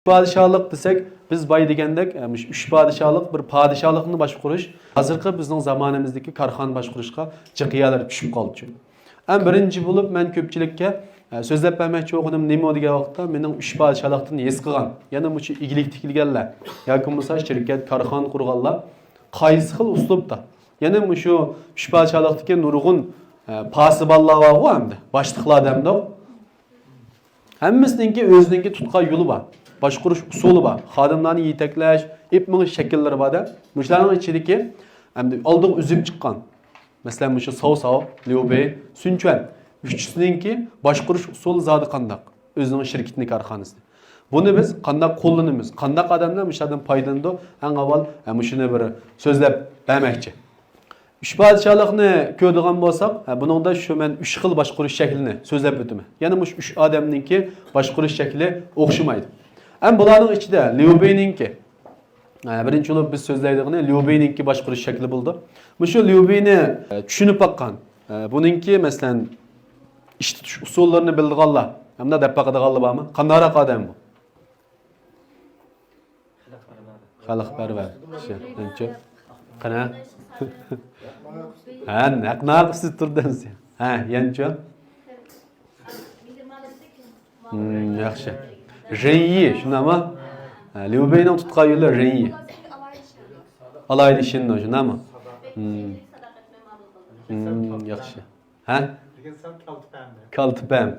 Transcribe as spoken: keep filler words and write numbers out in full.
پادىشاھلىق دېسەك، بىز باي دېگەندەك، ئە، مۇشۇ ئۈچ پادىشاھلىق، بىر پادىشاھلىقنى باشقۇرۇش ھازىرقى بىزنىڭ زامانىمىزدىكى كارخانا باشقۇرۇشقا جىق يەرلەر چۈشۈپ قالدى. ئەڭ بىرىنچى بولۇپ مەن كۆپچىلىككە، ئە، سۆزلەپ بەرمەكچى بولغىنىم نېمە دېگەن ۋاقىتتا، مېنىڭ ئۈچ پادىشاھلىقتىن ھېس قىلغان، يەنى مۇشۇ ئىگىلىك تىكلىگەنلەر ياكى بولمىسا شىركەت، كارخانا قۇرغانلار قايسى خىل ئۇسلۇبتا، يەنى مۇشۇ ئۈچ پادىشاھلىقتىكى نۇرغۇن، ئە، پاسىبانلار بارغۇ ئەمدى، باشلىقلار دەمدۇق. ھەممىسىنىڭكى ئۆزىنىڭكى تۇتقان يولى بار. باشقۇرۇش ئۇسۇلى بار. خادىملارنى يېتەكلەش، ئېلىپ مېڭىش شەكىللىرى بار-دە. مۇشۇلارنىڭ ئىچىدىكى ئەمدى ئالدىغا ئۈزۈپ چىققان. مەسىلەن، مۇشۇ ساۋساۋ، ليۇبېي، سۈنچۈەن. ئۈچىسىنىڭكى باشقۇرۇش ئۇسۇلى زادى قانداق؟ ئۆزىنىڭ شىركىتىنى، كارخانىسىنى. بۇنى بىز قانداق قوللىنىمىز؟ قانداق ئادەملەر مۇشۇ يەردىن پايدىلىنىدۇ؟ ئەڭ ئاۋۋال، ھە، مۇشۇنى بىر سۆزلەپ بەرمەكچى. ئۈچ پادىشاھلىقنى كۆرىدىغان بولساق، ھە، بۇنىڭدا شۇ مەن ئۈچ خىل باشقۇرۇش شەكلىنى سۆزلەپ ئۆتىمەن. يەنى مۇشۇ ئۈچ ئادەمنىڭكى باشقۇرۇش شەكلى ئوخشىمايدۇ. ھەم بۇلارنىڭ ئىچىدە ليۇبېينىڭكى، ھە، بىرىنچى بولۇپ بىز سۆزلەيدىغىنى ليۇبېينىڭكى باشقۇرۇش شەكلى بولىدۇ. مۇشۇ ليۇبېينى، ھە، چۈشىنىپ باققان، ھە، بۇنىڭكى، مەسىلەن، ئىش تۇتۇش ئۇسۇللىرىنى بىلىدىغانلار، ھەمدە دەپ باقىدىغانلار بارمۇ؟ قانداقراق ئادەم بۇ؟ خەلقپەرۋەر كىشى. نېمىچۇ؟ قانا؟ ھە، نەق ناقىسى تۇردى ئەمسە. ھە، يەنىچۇ؟ ھىم، ياخشى. رېنيى، شۇنداقمۇ؟ ھە، ليۇبېينىڭ تۇتقان يولى رېنيى. ئالايدى شىننو، شۇنداقمۇ؟ ھىم. ھىم، ياخشى. ھە؟ كالتە پەم.